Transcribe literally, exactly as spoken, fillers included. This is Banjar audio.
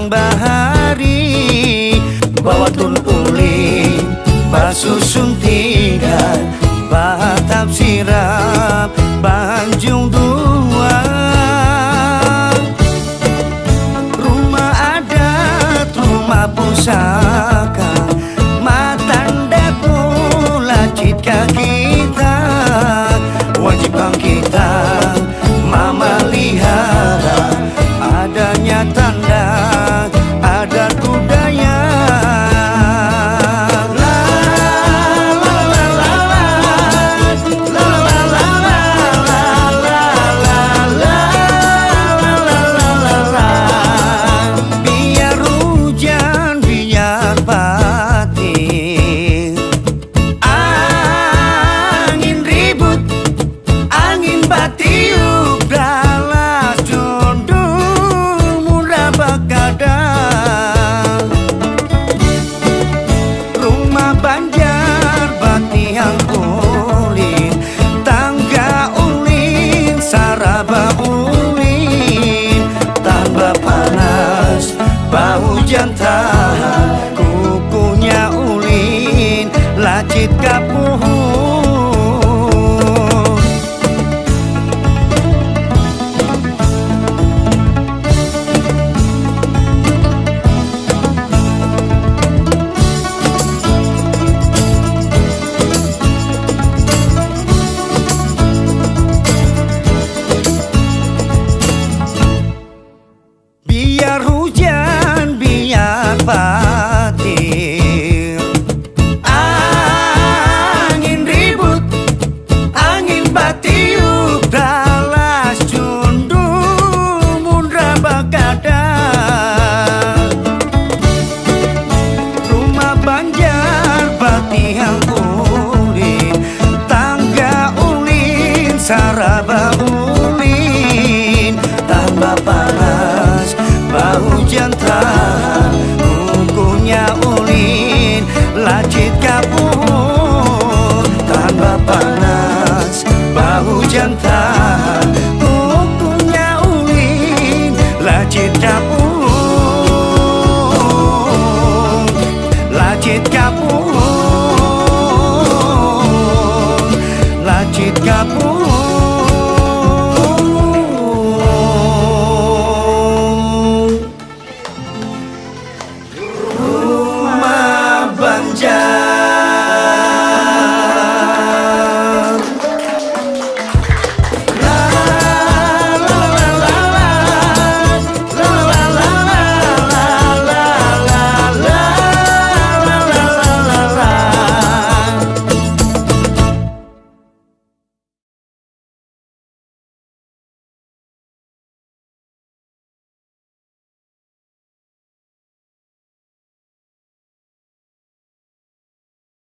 bahari, bawatun ulin basusun tiga, bahatap sirap banjung dua. Rumah adat, rumah pusaka, matandak mula citka kita, wajib pang kita mamalihara adanya tanda adat budaya. Biar hujan, biar patir, angin ribut, angin batiup, dalas jundul murah bakada. Rumah banjar batiang ulin, tangga ulin, saraba ulin, tahan bapanas, bahujan tahan, kukuhnya ulin, lacit ka puhun. Biar hujan,